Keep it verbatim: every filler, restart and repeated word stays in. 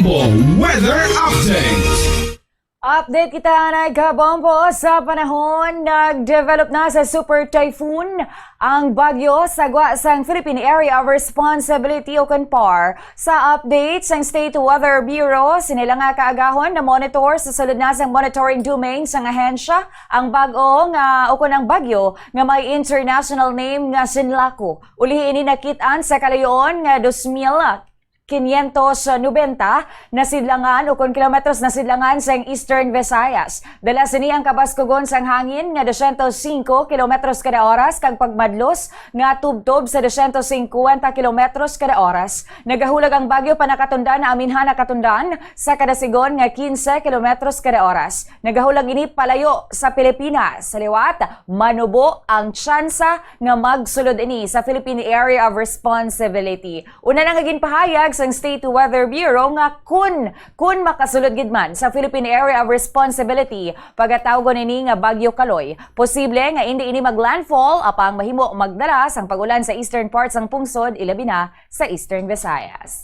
Bombo Weather Update. Update kita, Nay Kabombo. Sa panahon, nag-develop na sa super typhoon ang bagyo sa gwa sang Philippine Area of Responsibility o kon PAR. Sa update sang State Weather Bureau, sini lang nga kaagahon na monitor sa sulod na sang monitoring domain sang ahensya ang bag-o nga, o kon ang bagyo nga may international name nga Sinlaku. Ulihi ini nakit-an sa kalayoon nga dos mil quinientos noventa na sidlangan o kon kilometros na sidlangan sang Eastern Visayas. Dala sini ang kabaskugon sang hangin nga dosyentos singko kilometros kada oras kag pagmadlos nga tubtob sa dosyentos singkwenta kilometros kada oras. Nagahulag ang bagyo panakatundan na aminhan nakatundan sa kadasigon nga quince kilometros kada oras. Nagahulag ini palayo sa Pilipinas. Sa liwat, manubo ang tsansa nga magsulod ini sa Philippine Area of Responsibility. Una na nga ginpahayag sang State Weather Bureau nga kun, kun makasulod gid man sa Philippine Area of Responsibility, pagatawgon ini nga Bagyo Kaloy. Posible nga indi ini maglandfall, apang mahimo magdala sang pag-ulan sa eastern part sang pungsod, ilabi na sa Eastern Visayas.